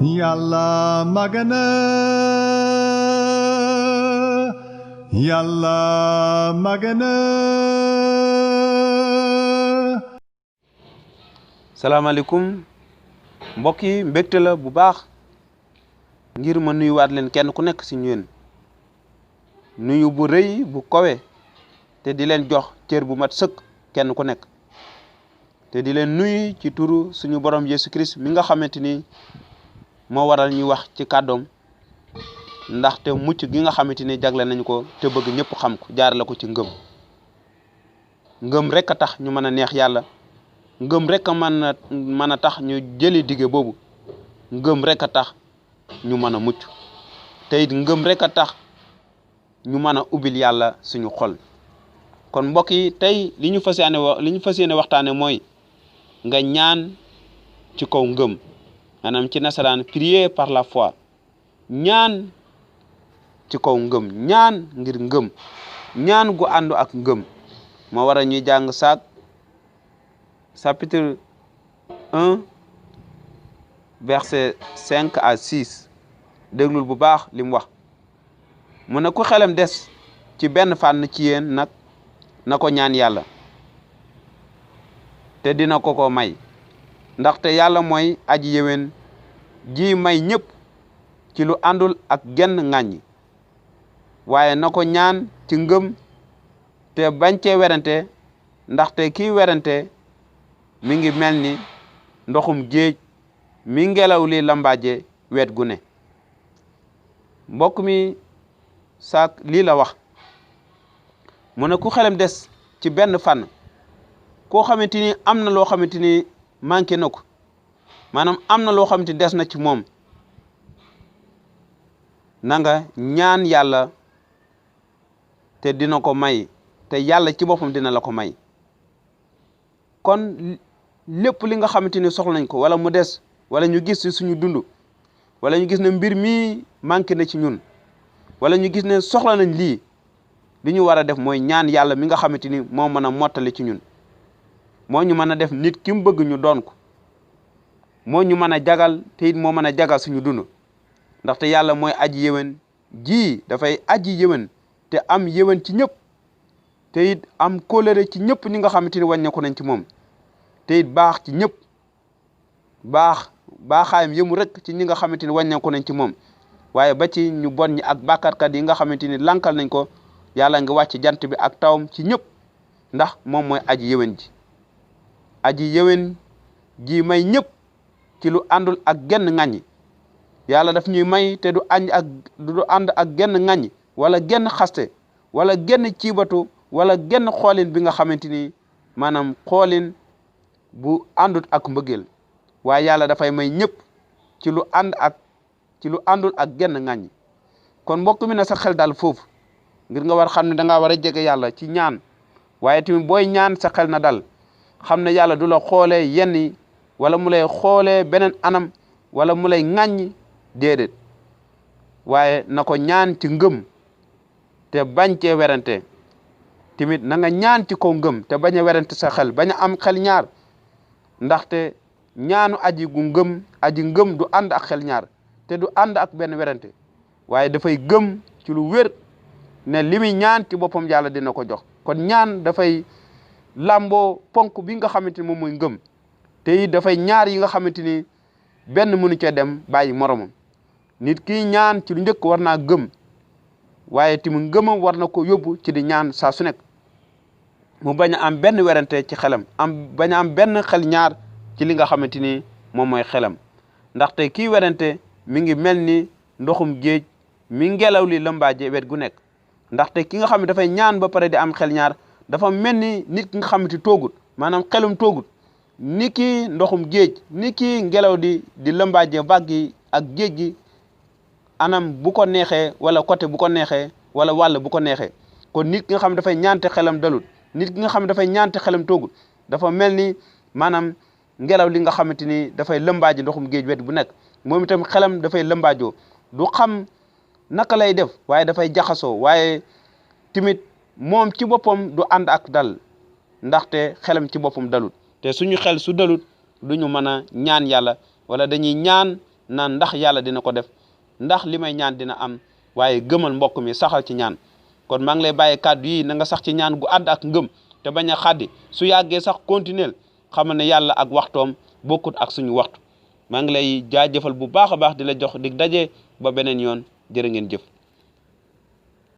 Yàlla magana Yàlla magana. salaamaaleykum mbokk yi, mbégte la bu baax ngir ma nuyuwaat leen kenn ku nekk ci ñun nuyu bu rëy bu kowe te di leen jox cër bu mat sëkk kenn ku nekk te di leen nuyu ci turu suñu borom Yesu Christ mi nga xamante ni moo waral ñuy wax ci kàddoom ndaxte mucc gi nga xamante ni jagle nañu ko te bëgg ñëpp xam ko jaarale ko ci ngëm rek a tax ñu mën a neex yàlla. ngëm rek a mën a tax ñu jëli dige boobu ngëm rek a tax ñu mën a mucc te it ngëm rek a tax ñu mën a ubbil yàlla suñu xol. kon mbokk yi tey li ñu fas yéene waxtaane mooy nga ñaan ci kaw ngëm, maanaam ci nasaraan prier par la foi. ñaan ci kaw ngëm, ñaan ngir ngëm, ñaan gu àndu ak ngëm moo war a ñuy jàng saak chapitre 1 verset 5 à 6 déglul bu baax li mu wax. mu ne ku xelam des ci benn fànn ci yéen nag na ko ñaan yàlla te dina ko may, ndaxte yàlla mooy aji yéwén ji may ñëpp ci lu àndul ak genn ŋàññi, waaye na ko ñaan ci ngëm te bañ cee werante, ndaxte kiy werante mi ngi mel ni ndoxum géej mi ngelaw li lambaaje wet gu ne. mbokk mi saak lii la wax, mu ne ku xelam des ci benn fànn, koo xamante ni am na loo xamante ni manqué na ko, maanaam am na loo xamante ni des na ci moom, na nga ñaan yàlla te dina ko may, te yàlla ci boppam dina la ko may. kon lépp li nga xamante ni soxla nañ ko wala mu des wala ñu gis ci suñu dund wala ñu gis ne mbir mi manqué na ci ñun wala ñu gis ne soxla nañ lii, li ñu war a def mooy ñaan yàlla mi nga xamante ni moo mën a mottali ci ñun, moo ñu mën a def nit ki mu bëgg ñu doon ko, moo ñu mën a jagal te it moo mën a jagal suñu dund. ndaxte yàlla mooy aji yéwén ji, dafay aji yéwén te am yéwén ci ñëpp te it am kóllëre ci ñëpp ñi nga xamante ni wàññeeku nañ ci moom, te it baax ci ñëpp, baaxaayam yëmu rek ci ñi nga xamante ni wàññeeku nañ ci moom, waaye ba ci ñu bon ñi ak bàkkaarkat yi nga xamante ni lankal nañ ko, yàlla nga wàcc jant bi ak tawam ci ñëpp, ndax moom mooy aji yéwén ji. aji yéwén ji may ñëpp ci lu àndul ak genn ŋàññi. yàlla daf ñuy may te du ànd ak genn ŋàññi wala genn xaste wala genn ciibatu wala genn xoolin bi nga xamante ni maanaam xoolin bu àndut ak mbëggeel, waaye yàlla dafay may ñëpp ci lu àndul ak genn ŋàññi. kon mbokk mi na sa xel dal foofu ngir nga war xam ne dangaa war a jege yàlla ci ñaan, waaye tamit booy ñaan sa xel na dal xam ne yàlla du la xoolee yenn yi wala mu lay xoolee beneen anam wala mu lay ŋàññi, déedéet, waaye na ko ñaan ci ngëm te bañ cee werante. tamit na nga ñaan ci kaw ngëm te bañ a werante sa xel, bañ a am xel ñaar, ndaxte ñaanu aji ngëm du ànd ak xel ñaar te du ànd ak benn werante, waaye dafay gëm ci lu wér ne li muy ñaan ci boppam yàlla dina ko jox. kon ñaan dafay làmboo ponk bi nga xamante ni moom mooy ngëm, te it dafay ñaar yi nga xamante ni benn mënu cee dem bàyyi moromam. nit ki ñaan ci lu njëkk war naa gëm, waaye tamit ngëmam war na ko yóbbu ci di ñaan saa su nekk, mu bañ a am benn werante ci xelam, bañ a am benn xel ñaar ci li nga xamante ni moom mooy xelam. ndaxte kii werante mi ngi mel ni ndoxum géej mi ngelaw li lëmbaaje wet gu nekk. ndaxte ki nga xam ne dafay ñaan ba pare di am xel ñaar dafa mel ni nit ki nga xamante toogut, maanaam xelum toogut, ni ki ndoxum géej, ni ki ngelaw di lëmbaaje vague yi ak géej gi anam bu ko neexee wala côté bu ko neexee wala wàll bu ko neexee. kon nit ki nga xam ne dafay ñaante xelam dalut, nit ki nga xam ne dafay ñaante xelam toogut, dafa mel ni maanaam ngelaw li nga xamante ni dafay lëmbaaji ndoxum géej wet bu nekk. moom itam xelam dafay lëmbaajoo, du xam naka lay def, waaye dafay jaxasoo, waaye timit moom ci boppam du ànd ak dal, ndaxte xelam ci boppam dalut. te suñu xel su dalut duñu mën a ñaan yàlla, wala dañuy ñaan naan ndax yàlla dina ko def ndax li may ñaan dina am waaye gëmal mbokk mi saxal ci ñaan kon maa ngi lay bàyyi kàddu yi na nga sax ci ñaan gu àdd ak ngëm te bañ a xaddi su yàggee sax continuer xam ne yàlla ak waxtoom bokkut ak suñu waxtu maa ngi lay jaajëfal bu baax a baax di la jox dig daje ba beneen yoon jërë ngeen jëf